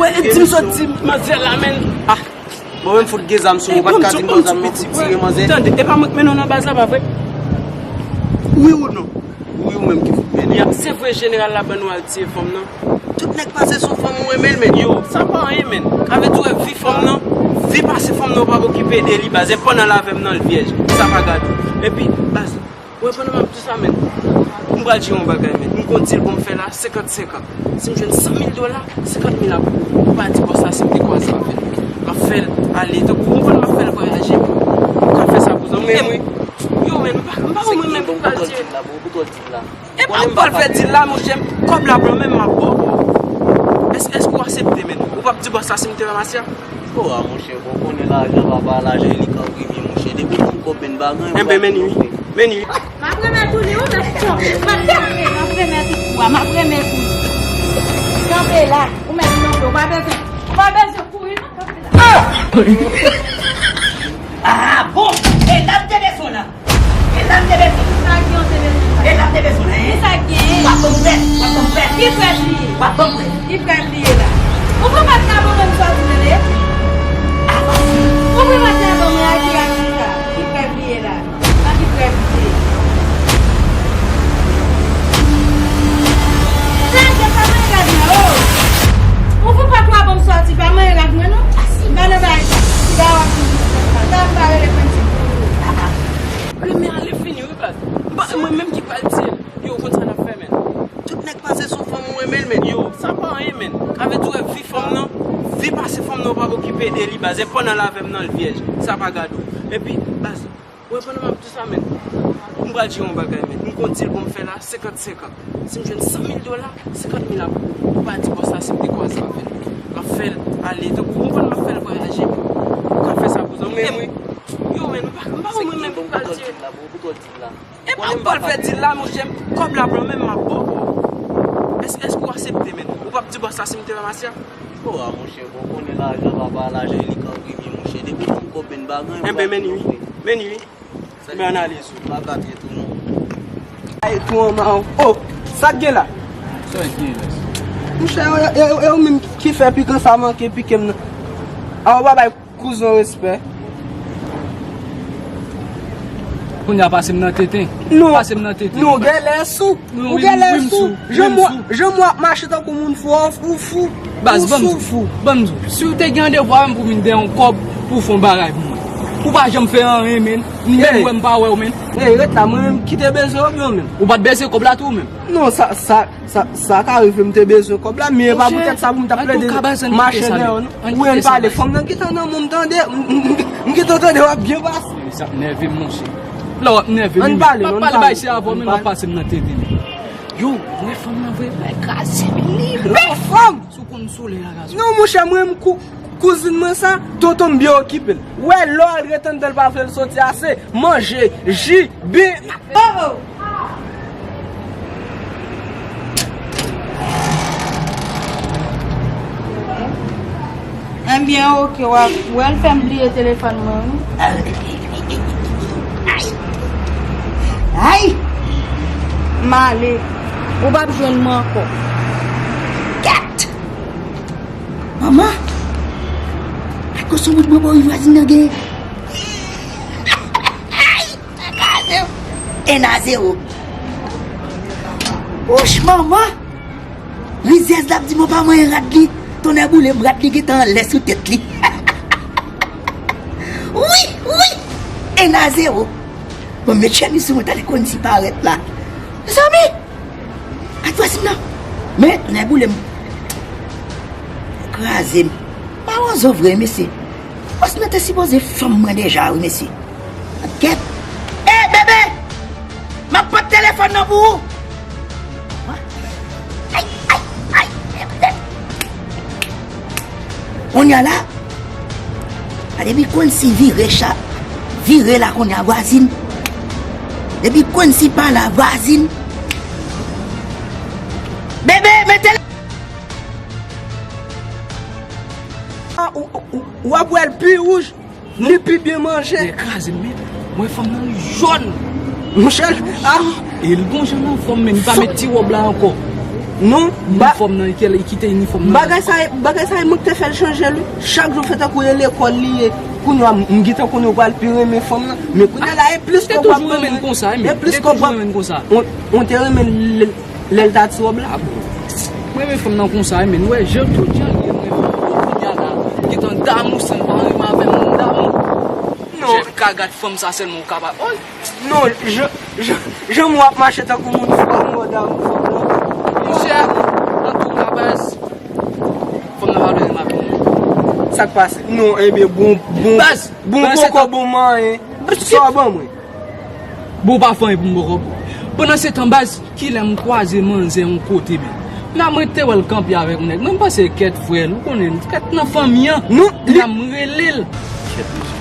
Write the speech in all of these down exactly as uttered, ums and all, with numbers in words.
E di m sot di manzè la, menn. Ah, bon, menm fout gen zam sou mwen, ou pa t ka di m pran zam nan pou tire manzè. Tande, e pa mwen k mennen w nan baz la, pa vre? Wi ou non? Wi, ou menm ki fout mennen. Ya, se vre jeneral la ban nou al tiye fanm nan. Tout nèg pase sou fanm ou renmen l, menn. Yo, sa pa anyen, menn. Sa vle di w wè vi fanm nan, vi pase fanm nan, ou pa okipe de li, baz. E pandan l avè m nan, l vyèj. Sa pa gade. Epi, baz, wè, pandan m ap di sa, menn, m pral di yon bagay, menn. M gon dil pou m fè la, senkant senkant. Si m jwenn san mil dola, senkant mil ap pou ou. Ou pa di bòs la si m te kwaze avè l. M ap fè l ale, tankou ou konn m ap fè l vwayaje. M ka fè sa pou zanmi m, wi. Yo, menn, m pa, m pa konn mwen menm pou m pral di. E pa m pral fè dil la, monchè, kòb la blan menm m ap ba w. Èske, èske w aksepte, menn? Ou p ap di bòs la si m te ramasè a? O, a, monchè, bon, konnen lajan papa, lajan li ka premye, monchè. Depi w jwenn kòb, menn, pa gen anyen. Enben, menn wi. Menn wi. M ap remèt ou li, ou mèt kanpe. M ap kanpe, m ap remèt ou. M ap remèt ou. Kanpe la. Ou mèt kanpe. Ou pa bezwen, ou pa bezwen kouri, non, kanpe la. Ah! Ah, bon! E la m te bezwen la. E la m te bezwen. Sa gen w te bezwen sa? E la m te bezwen la, en? Ki sa gen? W ap ban m prèt, w ap ban m prèt. Ki prèt li ye? W ap ban m prèt. Ki prèt li ye la? Ou vre pa t ka ban mwen m sòti tande? Ou vre pa t ka ban mwen aji ak chita? Ki prèt li ye la? Nan ki prèv li ye? Lage pa mwen rad mwen, o! Ou vre pa t ka ban m sòti, pa mwen rad mwen, non? M pa nan bagay sa. Siga w ap fini. Sa m pa rele pwenti pou ou. Wi, men ale fini, wi, baz. M pa, mwen menm ki pral di l. Yo, ou konn sa n ap fè, menn. Tout nèg pase sou fanm ou renmen l, menn. Yo, sa pa anyen, menn. Sa vle di w wè vi fanm nan, vi pase fanm nan, ou pa okipe de li, baz. E pandan l avè m nan, l vyèj. Sa pa gade w. Epi, baz, wè, pandan m ap di sa, menn, m pral di yon bagay, menn. M gon dil pou m fè la, senkant senkant. Si m jwenn san mil dola, senkant mil ap pou ou. Ou pa di bòs la si m te kwaze avè l. M ap fè l ale, tankou ou konn m ap fè l vwayaje. Ou ka fè sa pou zanmi m, wi. Yo, menn, m pa, m pa konn mwen menm pou m pral di. E pa m pral fè dil la, monchè, kòb la blan menm m ap ba w. Èske, èske w aksepte, menn? Ou p ap di bòs la si m te ramasè a? O, a, monchè, bon, konnen lajan papa, lajan li ka premye, monchè. Depi w jwenn kòb, menn, pa gen anyen. Enben, menn wi. Menn wi. Enben, ann ale sou. Pa gate tou, non. Ay, tou an ma, o, sa k gen la? Sa k gen la? Monchè, e, e, e, e ou menm ki fè pikan sa manke pike m nan. A, ou pa bay Kouzen w respè. Kounye a pase m nan tenten. Non. Pase m nan tenten. Non, gèlè sou. Ou gèlè sou. Jan m wè, jan m wè w ap mache tankou moun fou, ou fou. Baz, ban m di w. Ban m di w. Si w te gen randevou avè m pou m vin dèyè yon kòb pou w fè yon bagay pou mwen. Ou pa janm fè anyen, menn. M menm wè m pa wè w, menn. Ey, ret la, mwen menm ki te bezwen w, menn. Ou pa t bezwen kòb la tou, menn. Non, sa, sa, Sa, sa ka rive m te bezwen kòb la, men e pa poutèt sa pou m t ap plede mache dèyè w, non. Ou wè, ann pale, fanm nan gentan nan men w, m tande, m, m, m, m gentan tande w ap byen pase. Sa ap nève m, monchè. Lè w ap nève m, m ap pale bay se avè w, men w ap pase m nan tete. Yo, mwen fanm nan vre, mwen kraze m li. Mwen fanm! Si w konn solèy la ka sou. Non, monchè, mwen m kou, kouzin mwen sa, tonton m byen okipe l. Ou wè, lè w al ret anndan l pa vle l soti ase, manje, ji, ben. Oh, oh. Ebyen, oke, w ap, w al fè m bliye telefòn mwen, wi. Ay! M ale. Ou p ap jwenn mwen ankò. Kèt! Manman! Gad koson bout bòbòri vwazin nan gen! Ay! Sa kraze m! En a zewo. Wouch, manman! Rizyèz la ap di m pa manyen rad li. Tonnè boule m, rad li gentan anlè sou tèt li. Wi, wi! En a zewo. Bon, met chèmiz sou mwen, tande Quincy parèt la. Mezanmi! Gad vwazin nan. Men, tonnè boule m. Kraze m. Mawon zo vre, mesye. Vwazin nan te sipoze fanm mwen deja, wi, mesye. Gad kèt. Ey, bebe! M ap pot telefòn nan pou ou. Ay, ay, ay, bebe. Kounye a la, a depi Quincy vire cha, vire la kounye a vwazin. Depi Quincy pa la vwazin. Bebe, mete l. Ah, ou, ou, ou, w ap wè l pi wouj, li pi byen manje. Nèg kraze m, men mwen fanm nan li jòn. Monchè, ah. E l gon jan nan fòm, men li pa met ti wòb la ankò. Non, ba- Inifòm nan, li kite inifòm nan. Bagay sa, bagay sa, e mwen ki te fè l chanje l, wi. Chak jou fè tankou e lekòl li ye. Kounye a, m gentan konnen w pral pi renmen fanm nan. Men kounye a la, e plis kòb w ap ban mwen. E plis kòb w ap. Mwen te renmen l lè l ta ti wòb la. Mwen renmen fanm nan konsa, wi, men nou wè, jan tout jan li ye, mwen renmen fanm nan. Kounye a la, gentan damou, san pa renmen avè l, moun damou. Non. Chèf ka gad fanm sa sèlman ou kapab. Oh! Non, jan, jan, jan w ap mache tankou moun fò, m wè w damou fanm nan. Monchè, antouka, baz, fanm nan pa vle renmen avè mwen. Sa k pase? Non, ebyen, bon, bon, baz, bon, poko bon manyen. Sa w ban mwen? Bon, w pa fè anyen pou m bòkò. Pandan se tan, baz, kilè m kwaze manzè yon kote, men. La, mwen te wè l kanpe avèk yon nèg. Mwen, m panse kèt frè l, ou konnen, kèt nan fanmi an. Non, li. La, m rele l. Kèt, mesye.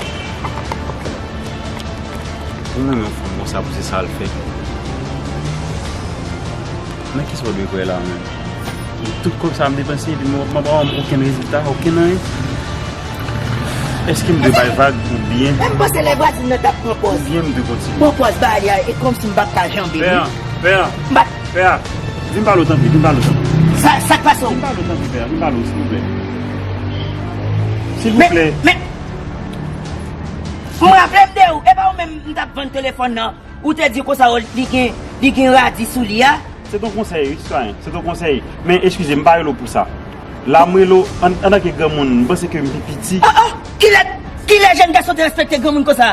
Ou renmen yon fanm konsa pou se sa l fè. Men kisa w dwe kwè la menm? Tout kòb sa a m depanse, epi mwen, mwen pa wè okenn rezilta, okenn anyen. Èske m dwe bay vag oubyen. Mwen panse lè vwazin nan t ap pran pòz. Oubyen m dwe kontinye? Pran pòz bagay a, e kòmsi m p ap ka janbe. Pè, pè, m pa pè, di m pale w tanpri, di m pale w tanpri. Sa, sa k pase w? Di m pale w tanpri, pè, di m pale w, silvouplè. Silvouplè. Men, men, m raple m de ou, e pa ou menm m t ap vann telefòn nan. Ou te di konsa, oh, li gen, li gen radi sou li a? Se t on konsèy, wi, sitwayen. Se t on konsèy. Men, eskize, m pa rele w pou sa. La, m rele w an, antanke granmoun, m panse ke m pi piti. Oh, oh! Kilè, kilè jèn gason te respekte granmoun konsa?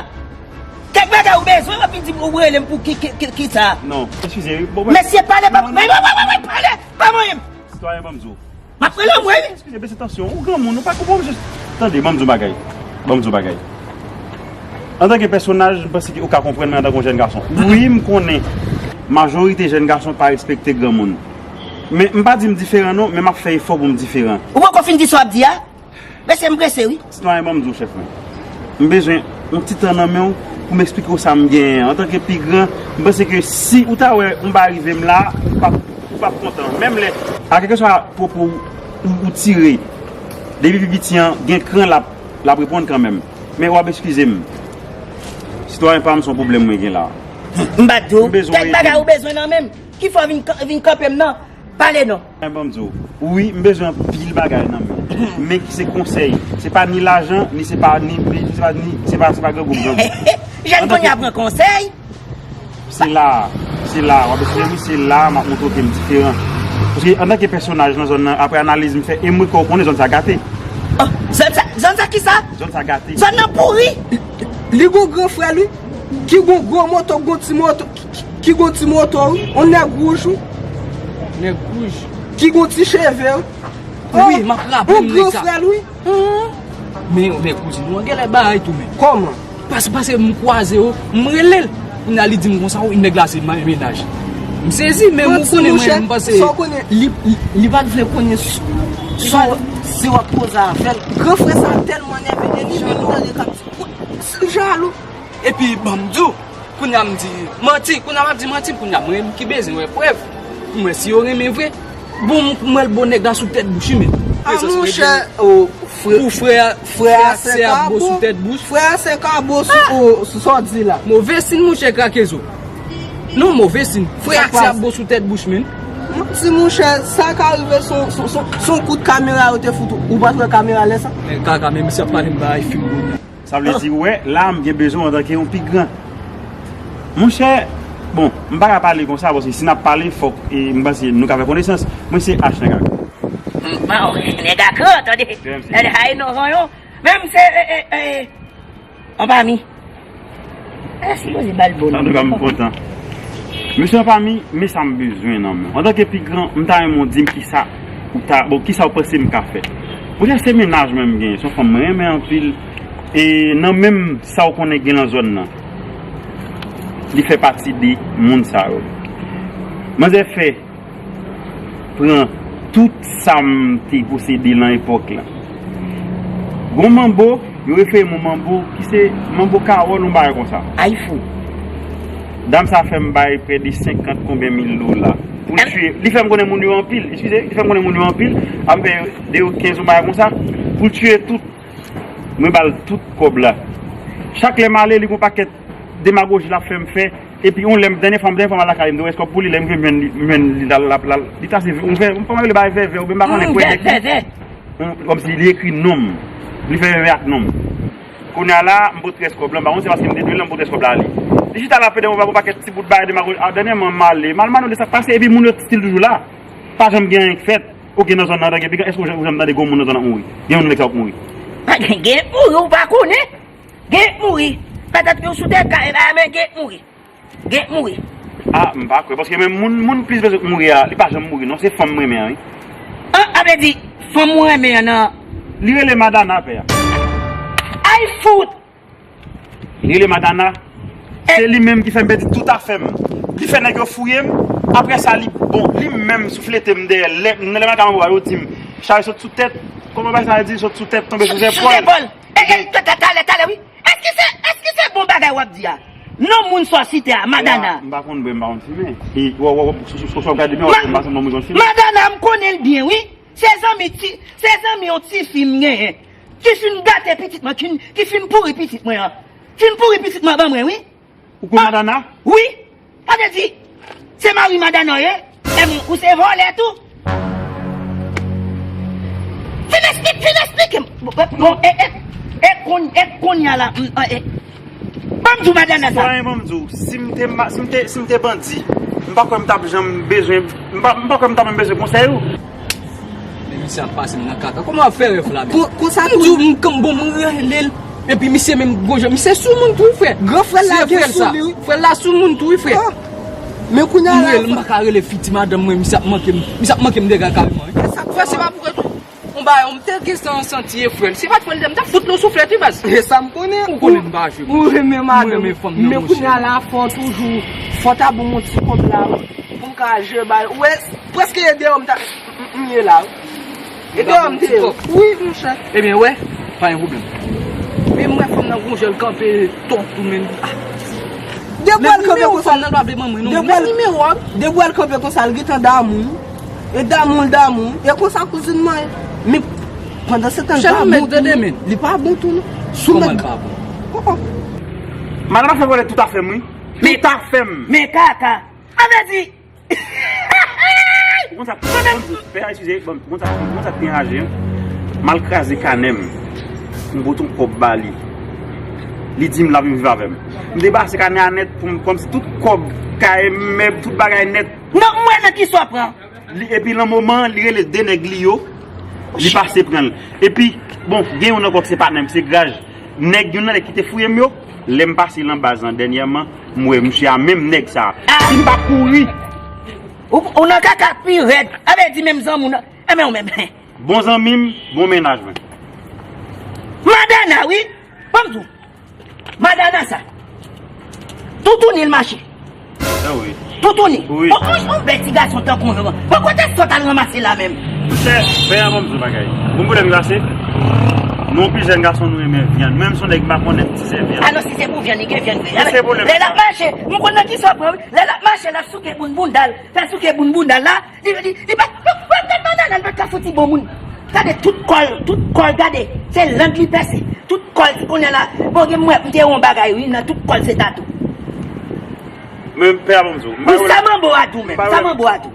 Kèk bagay ou bezwen, w ap vin di m, ou rele m pou ki, ki, ki, ki sa? Non, eskize, wi. Bon, mesye, pale, pa, non, non, wi, wi, wi, wi, pale, pa manyen m. Sitwayen, ban m di w. M ap rele w, wi. Eskize, bese tansyon. Ou granmoun, ou pa konprann jis. Tande, ban m di w bagay. Ban m di w bagay. Antanke pèsonaj, m panse ke ou ka konprann mwen antanke yon jèn gason. Wi, m konnen majorite jèn gason pa respekte granmoun. Men m pa di m diferan non, men m ap fè efò pou m diferan. Ou poko fin di sa w ap di a? Mesye, m prese, wi. Sitwayen, ban m di w, chèf mwen. M bezwen yon ti tan nan men w pou m eksplike w sa m genyen an. Antanke pi gran, m panse ke si ou ta wè yon bagay rive m la, ou p ap, ou p ap kontan. Menm lè, a kèlkeswa pwopo ou, ou, ou tire, depi pi piti an, gen kran l ap, l ap reponn kanmenm. Men w ap eskize m. Sitwayen pa m, se yon pwoblèm mwen gen la. M pa t di w, kèk bagay ou bezwen nan men m. Ki fè w vin, vin kanpe m nan? Pale non. Ban m di w. Wi, m bezwen anpil bagay nan men w. Men ki se konsèy. Se pa ni lajan, ni se pa, ni, ni se pa, ni, se pa, se pa grangou, grangou. Jèn kounye a pran konsèy. Se la, se la, w ap eskize m, se la m ap montre w ke m diferan. Paske antanke pèsonaj nan zòn nan, apre analiz m fè, e m wè ke w konnen zòn sa gate. Oh, zòn sa, zòn sa ki sa? Zòn sa gate. Zòn nan pouri. Li gon gran frè l, wi. Ki gon gwo moto, gon ti moto, ki, ki, ki gon ti moto, wi. On nèg wouj, wi. Nèg wouj. Ki gon ti cheve, wi. Wi, m ap raple m nèg sa. On gran frè l, wi. Men, men kouzin ou an genlè bay tou, men. Kòman? Pas, pase m kwaze yo, m rele l. Kounye a li di m konsa, wi, nèg la se ma-, mennaj. M sezi, men ou konnen mwen, m panse li, li, li pa t vle konnen s-, si w ap koze avè l. Gran frè sa tèlman nève, e li menm tande k ap di, "Jalou." Epi, ban m di w, kounye a m di manti, kounye a m ap di manti, kounye a mwen menm ki bezwen wè prèv. Pou mwen, si yo renmen vre, bon, m wè l bo nèg la sou tèt bouch li, men. A, monchè, o, frè, frè a sè a bo sou tèt bouch. Frè a sè a bo sou, o, sou sa w di la. Move sin, monchè, krakezo. Non, move sin. Frè a sè a bo sou tèt bouch, men. Ti monchè, sa ka rive son, son, son, son kout kamera yo te fout ou. Ou pa t wè kamera lè sa? Men kaka, men misye ap pale m bagay fim kounye a. Sa vle di, ou wè, la, m gen bezwen w antanke yon pi gran. Monchè, bon, m pa ka pale konsa, paske si n ap pale, fòk, e, m panse nou ka fè konesans. Mwen se H nèg Akran. Bon, nèg Akran, tande. Tande, hay non, vanyon. Men m se, e, e, e, anba mi. E, si yo di bal bon. Antouka, m kontan. Mesye anba mi, men sa m bezwen nan men w. Antanke pi gran, m ta renmen w di m kisa ou ta, bon, kisa w panse m ka fè. Monchè, se mennaj mwen m genyen, se yon fanm mwen renmen anpil. E nan menm sa w konnen gen nan zòn nan, li fè pati de moun sa yo. Manzè fè pran tout sa m te posede lan epòk la. Gon manbo, yo refere m yon manbo ki se manbo kawòl, yon bagay konsa. Ay fou. Dam sa fè m bay prè de senkant konbyen mil dola. Pou l tiye, li fè m konnen moun yo anpil, eskize, li fè m konnen moun yo anpil, ap fè de yo kenz yon bagay konsa, pou l tiye tout. Mwen ba l tout kòb la. Chak lè m ale, li gon pakèt demagoji l ap fè m fè. Epi yon lè, dènye fwa, dènye fwa m al lakay li, m te wè kòb pou li, lè m vin jwenn li, m jwenn li, l al, l ap, l al, li ta se, yon vè, yon fòm li bay vèvè, oubyen m pa konnen kwè li ekri. Yon, kòmsi li ekri non m. Li fè vèvè ak non m. Kounye a la, m pote rès kòb la, m pa konn se paske m te dwe l, m pote rès kòb la ale. Li chita la ap pede yon pakèt ti bout bagay de mago, a, dènyèman m ale, m al mande sa k pase, epi moun yo still toujou la. Pa janm gen anyen k fèt. Oke, nan zòn nan, epi èske ou janm, ou janm tande gen yon moun nan zòn nan mouri? Gen yon nèg sa k mouri? Pa gen, gen mouri, ou pa konnen? Gen mouri. Petèt yo sou tèt kay la, men gen mouri. Gen mouri. Ah, m pa kwè, paske men moun, moun plis bezwen k mouri a, li pa janm mouri non, se fanm m renmen an, wi. An, a vle di, fanm ou renmen an nan. Li rele Madana, pè a. Ay fout! Li rele Madana. Se li menm ki fè m pèdi tout afè m. Li fè nèg yo fouye m. Apre sa, li, bon, li menm souflete m dèyè. Lè, lè madanm yo di m, chay sot sou tèt. Kòman bagay sa di, sot sou tèt, tonbe sou zepòl? Sou zepòl. E, e, ta, ta, talè, talè, wi. Èske se, èske se bon bagay w ap di a? Non moun sa w site a, Madana. M pa konn bwè, m pa konn fimen. E, w, w, w, sou, sou, sou, sou w gade byen, w ap wè m pa sanble yon moun konn fimen. Madana, m konnen l byen, wi. Se zanmi ti, se zanmi yon tifi m genyen. Ki fin gate pitit mwen, ki, ki fin pouri pitit mwen an. Fin pouri pitit mwen ban mwen, wi. Ou konn Madana? Wi. Sa vle di, se mari Madana w ye? Ebyen, ou se vòlè tou? Fin esplike, fin esplike m. Bon, bon, bon, e, e, e, konn-, e kounye a la, m, e, ban m di w Madana sa. Sitwayen, ban m di w, si m te ma-, si m te, si m te bandi, m pa kwè m t ap janm bezwen, m pa, m pa kwè m t ap janm bezwen konsèy ou. Men misye ap pase m nan kaka. Kòman w ap fè rèv la menm? Kon-, konsa tou. M di w, m, m, bon, m rele l. Epi misye menm gwo jan, misye sou moun tou wi, frè. Gran frè l la gen sou li wi. Frè l la sou moun tou wi, frè. Ah. Men kounye a la, m rele, m pa ka rele fi ti madanm mwen, misye ap manke m, misye ap manke m dega kareman wi. Frè, se pa pou kont ou. On bagay, m te gen san, santi e frè l. Si pa t frè l, m t ap fout nou souflèt wi, baz. E sa m konnen. Ou konnen m pa jwe. Ou renmen madanm. M renmen fanm nan, monchè. Men kounye a la, fò toujou, fò ta ban m yon ti kòb la wi. Pou m ka jere bagay. Ou wè, prèske e deyò m ta, m, m, m ye la wi. E deyò m te ye. Wi, monchè. Ebyen, wè, pa gen pwoblèm. Men m wè fanm nan gon jan l kanpe, tòk tou, men. Ah. Depi w al kanpe konsa, fanm nan pa vle ban mwen non. Depi w al, depi w al kanpe konsa, l gentan damou. E damou l damou. E konsa kouzin mwen ye. Men pandan se tan l pa bon tou non. Li pa bon tou non. Kòman l pa bon? Oh, oh. Madanm ap fè vòlè tout afè m wi. Tout afè m. Men kaka. A vle di, ou konn sa, pè a, eskize, bon, ou konn sa, ou konn sa k te anraje, m al kraze kanè m. M pote yon kòb ba li. Li di m l ap vin viv avè m. M te pase kanè a nèt pou m, kòmsi tout kòb, kay, mèb, tout bagay nèt. Non, m wè nan kisa w pran. Li, epi lan moman an, li rele de nèg li yo, li pase pran l. Epi, bon, gen youn ankò ki se patnè m, se Graj. Nèg, youn nan nèg ki te fouye m yo, lè m pase lan baz lan dènyèman, m wè misye a, menm nèg sa a. Ah! Si m pa kouri. Ou, ou nan kaka pi rèd. A vle di menm zanmi w nan. Enben ou menm. Bon zanmi m, bon mennaj mwen. Madana, wi. Ban m di w. Madana sa. Toutouni l mache. Ah wi. Toutouni. Wi. On, on, on bèl ti gason tankou w. Bon, kote sòt al ranmase la menm? Monchè, pè a ban m di w bagay. Bon, pwoblèm yo ase. Nou pi jèn gason nou renmen vyann. Menm si yon nèg pa konnen ti sèvi a. Ah non, si se pou vyann, li gen vyann vre. Lè l ap mache, m konn nan kisa w pran wi. Lè l ap mache, l ap souke boun bounda l. Fè souke boun bounda l la. Li, li, li pa, gad Madana, li pa ka fouti bon moun. Gade tout kò l, tout kò l, gade. Se lang li pèse. Tout kò l, ti konnen la. Bon, gen mwen, m te wè yon bagay, wi, nan tout kò l se tatou. Men pè a ban m di w. Wi, sa manbo a di w menm, sa manbo a di w.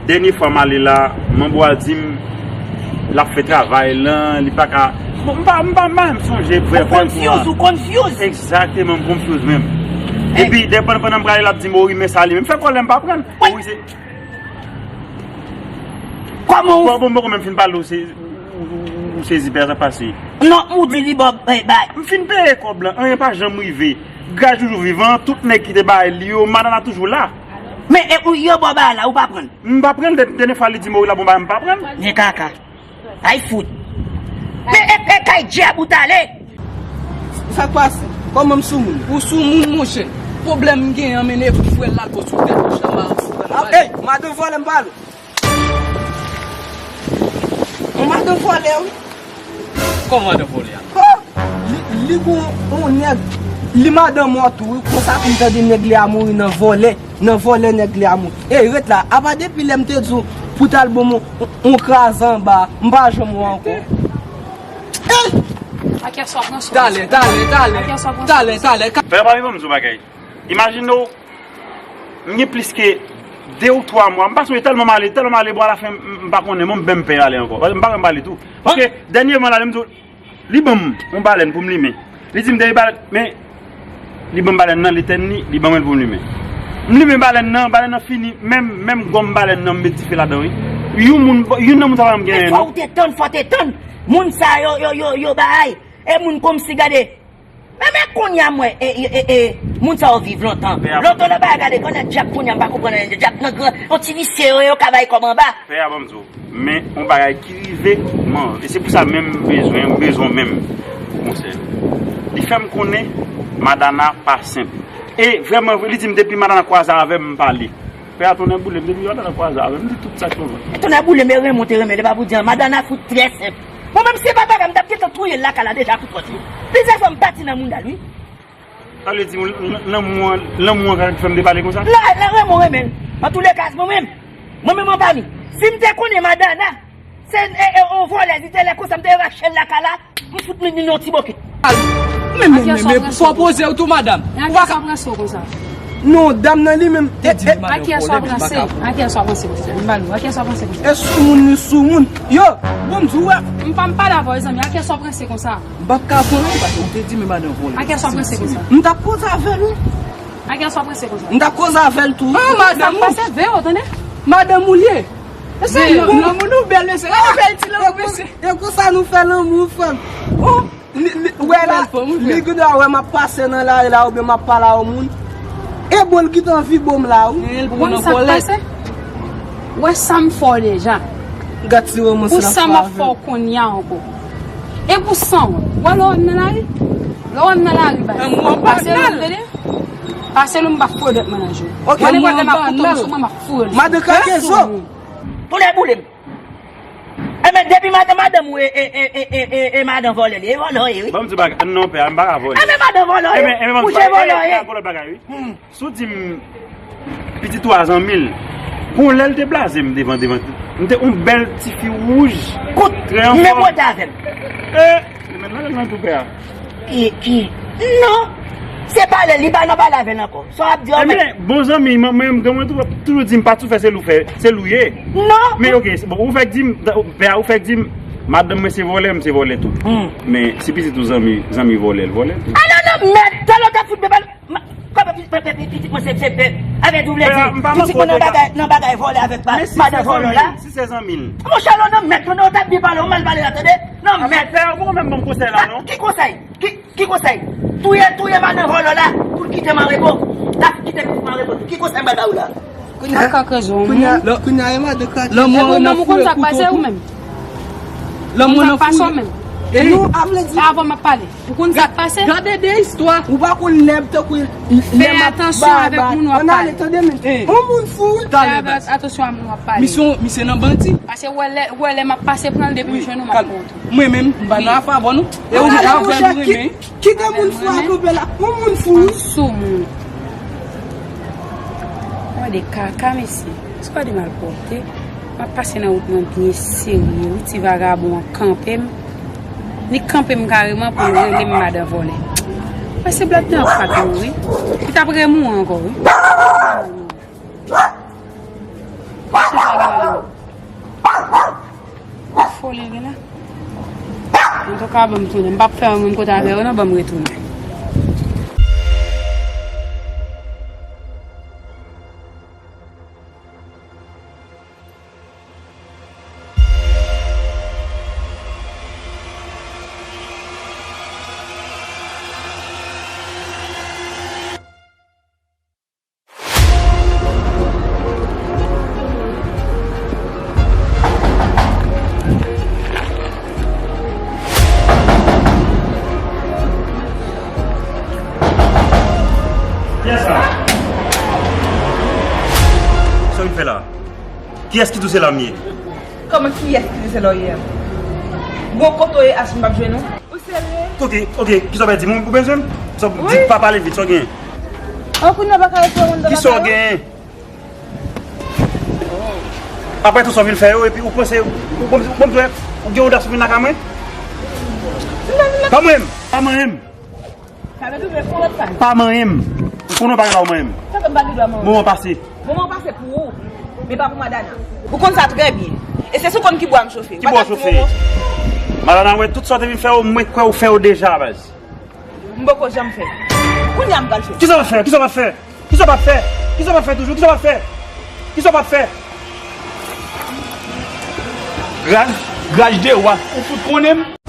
Dènye fwa m ale la, manbo a di m, l ap fè travay lan, li pa ka. Bon, m pa, m pa, m pa menm sonje vrè, vrè kou a. Ou confuse, ou confuse. Egzakteman, m confuse menm. Epi, dè pandan, pandan m prale, l ap di m, o wi, men sa li menm. Fè kòlè m pa pran l. O wi, se Kòman ou... Bon, bon, bon, kòman m fin pale, ou se, ou, ou, ou sezi pè a sa pase. Non, ou di li ba w, eh, bay. M fin peye kòb lan, anyen pa janm rive. Graj toujou vivan, tout nèg ki te bay li yo, Madana toujou la. Men, e, ou, yo ba w bagay la, ou pa pran l? M pa pran l, dè-, dènye fwa li di m, o wi, l ap bon bagay, m pa pran l. Men kaka. Ay fout. Men e, e kay dyab ou t ale. Sa k pase? Kòman m sou moun? Ou sou moun, monchè. Pwoblèm m genyen an, men e frè l la l pran sou tèt mwen, chama. Ey, madan vòlè m pale. Yon madan vòlè, wi. Kòman madan vòlè a? Oh, li, li gon yon nèg, li madan mò tou, wi. Konsa pou m tande nèg li a mouri nan vòlè, nan vòlè nèg li a mouri. Ey, ret la. Apa depi lè m te di w pou t al ban m yon, yon kraze anba, m pa janm wè ankò. Ey! Talè, talè, talè. Talè, talè. Pè a, pa vin ban m di w bagay. Imajine w, m gen plis ke de ou twa mwa, m pa sonje tèlman m ale, tèlman m ale, bon, alafen, m, m pa konnen, mwen, m menm pè ale ankò. Paske m pa renmen pale tou. Paske, dènyèman, la, m di w, li ban m yon balèn pou m limen. Li di m, dèyè balèn, men, li ban m balèn nan, li etèn li, li ban mwen l pou m limen. M limen balèn nan, balèn nan fini, menm, menm gòm balèn nan, m met dife ladan, wi. Yon moun, youn nan moun sa pa janm gen anyen, non. Fò w te tann, fò w te tann. Moun sa yo, yo, yo, yo bay. E moun kòmsi, gade, men, men kounye a m wè, e, e, e, e, moun sa yo viv lontan. Lontan nan bagay, gade, kounye a dyab kounye a m pa konprann anyen. Dyab nan gran, yon ti visye yo, yo ka bay kòb anba. Pè a ban m di w, men yon bagay ki rive, man, e se pou sa menm m bezwen, m bezwen menm pou konsèy. Li fè m konnen Madana pa senp. E vrèman vre, li di m depi Madana kwaze avè m, m pale. Pè a tonnè boule m, depi Madana kwaze avè m, m di tout sa k fè m. Tonnè boule m, e renmen w te renmen, li pa pou di an, Madana fout trè senp. Mwen menm, se pa bagay, m t ap gentan touye l lakay la deja pou kont li. Plizyè fwa m bati nan mounda l, wi. Sa vle di, l-, l-, lanmou an, lanmou an ka fè m te pale konsa? Nan, nan renmen w renmen l. Antouleka, mwen menm, mwen menm anba nou. Si m te konnen Madana, se, e, e, on vòlè, li te lè konsa, m te rache l lakay la, m fout li, li yon ti bokit. Men, men, men, men, fò poze w tou, madanm. Ou pa ka pran so konsa. Non, dam nan li menm te di m. A kiyès w ap ranse? A kiyès w ap ranse konsa? M ba nou. A kiyès w ap ranse konsa? E soumoun, li soumoun. Yo, bon, m di w, wè. M pa, m pale avè w, zanmi. A kiyès w ap ranse konsa? M p ap ka pran non, paske ou te di men madan vòlè. A kiyès w ap ranse konsa? M t ap koze avè l, wi. A kiyès w ap ranse konsa? M t ap koze avè l tou. Ah, madanm ou. Sa pase vè w, tande? Madanm ou l ye. Mesye, lanmou nou bèl, mesye. Gade bèl ti lanmou, mesye. E konsa nou fè lanmou, frè m. Oh, li, li, wè la, li gentan wè m ap pase nan lari la, oubyen m ap pale a yon moun. E bon, l gentan anvi bo m la, wi. Ou konn sa k pase? Wè sa m fè w deja. Gad ti romans la fè avè m. Pou sa m ap fè w kounye a ankò. E pou san w. Wè lè w wè m nan lari? Lè w wè m nan lari, bay. Pase lè w tande? Pase lè w m pa fè w dèt mennaj ou. Wè nenpòt lè m ap kontan sou mwen, m ap fè w. Madan Kakezo. Pou lè boule m. Enben, depi madan, madanm ou e, e, e madan vòlè li, e vòlè w ye, wi. Ban m di w bagay, non, pè a, m pa ka vòlè. Enben, madan vòlè w ye. Enben, enben, ban m di w bagay, e, e, e, e, e, lòt bagay, wi. Hmm. Si w di m pitit ou a zanmi l, gon lè l te blaze m devan, devan. M te yon bèl tifi wouj, kout, trè anfòm. Men pote avè m. E, men nan, nan tou pè a. Ki, ki? Non. Se pale, li pa nan pale avè l ankò. Sa w ap di a, men. Bon zanmi, mwen, mwen, mwen, mwen toujou, toujou di m pa tou fè se lou fè, se lou ye. Non. Men, ok, se bon, ou fèk di m, pè a, ou fèk di m, madanm mwen se vòlè, m se vòlè tou. Hmm. Men, si pitit ou zanmi, zanmi vòlè, l vòlè tou. A non, non, mèt, talè w ta fout bèbèl. Kòman pitit mwen se, se, se, avè di w vle di, pitit mwen nan bagay, nan bagay vòlè avèk madan vòlè la. Si se zanmi l. Monchè, lè w nan mèt, tande w t ap byen pale, w mal pale la, tande? Nan mèt. Pè a, ou poko menm ban m konsèy la, non? Ki konsèy? Ki, ki konsèy? Touye, touye madan vòlè la, pou l kite Marebo. L ap kite pitit Marebo tou. Ki konsèy m bay ba ou la? Kaka krezon, moun. Kounya, kounya, e madan Kakezo. Lanmou an nan foure kouto tou. Lanmou konn sa k pase ou menm? Lanmou nan foure. E non, a vle di. Avan m ap pale. Ou konn sa k pase? Gade de istwa. Ou pa konn lè m tankou lè m ap bay. Fè atansyon avèk moun w ap pale. Ann ale, tande men. On moun fou, wi. Fè atansyon a moun w ap pale. Misye, misye nan bandi. Paske wè lè, wè lè m ap pase pran l depi m jwenn ou m ap pran w tou. Mwen menm, m pa nan afè avè nou. E ou menm avè nou renmen. Kite moun fou a kanpe la. On moun fou, wi. Sou moun. Gade kaka, mesye. Èske w gade malpwòpte? M ap pase nan wout mwen byen serye, wi, ti vagabon an kanpe m. Li kanpe m kareman pou l rele m madan vòlè. Mwen se blòd nan pat mwen, wi. Li t ap rele m ankò, wi. Foli l gen la. Antouka, ban m tounen. M p ap fè anyen kote avè yo, non, ban m retounen. Kiyès sa? Sa w vin fè la? Kiyès ki di w se la m ye? Kòman kiyès ki di se la w ye a? Bon, kote w ye, Ashley, m p ap jwenn ou? Ou serye? Ok, ok, kisa w pèdi? Ou bezwen m? Kisa w di? Pa pale vit, sa w genyen? An kounye a pa ka retire moun nan lakay ou? Kisa w genyen? Apre tout sa w vin fè yo, epi ou panse, ou, ou, ou, ou, ou gen odas pou vin lakay mwen? Pa manyen m! Pa manyen m! Pa manyen m! Pou nou pa gen dwa mwen menm. Sa fè m pa gen dwa mwen. Moman pase. Moman pase pou ou, men pa pou Madana. Ou konn sa trè byen. E se sou konn ki bwa m chofe. Ki bwa w chofe? Madana wè tout sa w te vin fè yo, mwen kwè ou fè yo deja, baz. M poko janm fè. Kounye a m pral fè. Kisa w ap fè? Kisa w ap fè? Kisa w ap fè? Kisa w ap fè toujou? Kisa w ap fè? Kisa w ap fè? Raj, raj de wa, ou fout konnen m.